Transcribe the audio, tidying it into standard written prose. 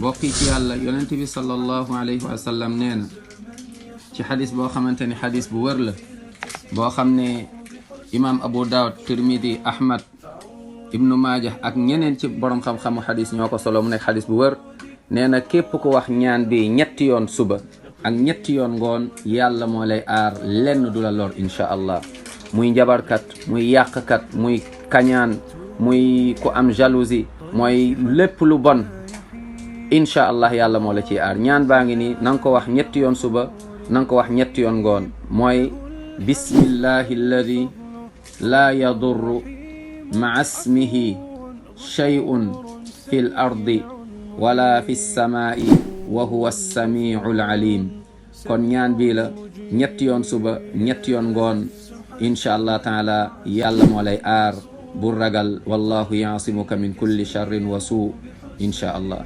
bokki ci yàlla yonent bi sallallahu alayhi wa sallam nee na ci xadis boo xamante ni xadis bu wër la boo xam ne imam Abu Dawud Tirmidi Ahmad ibnu Maaja ak ñeneen ci borom xam-xamu xadis ñoo ko solo mu nekk xadis bu wër nee na képp ku wax ñaan bi ñetti yoon suba ak ñetti yoon ngoon yàlla moo lay aar lenn du la lor incha allah muy njabarkat muy yàqkat muy kañaan muy ku am jalousie mooy lépp lu bon incha allah yàlla moo la ciy aar ñaan baa ngi nii na nga ko wax ñetti yoon suba na nga ko wax ñetti yoon ngoon mooy bismillahi alladi laa yadurru maa ismihi shay'un fi l ardi wala fi lsamaai wa huwa alsamiu alalim kon ñaan bii la ñetti yoon suba ñetti yoon ngoon incha allah taala yàlla moo lay aar bu ragal wallahu yaasimuka min kulli charrin wa suu incha allah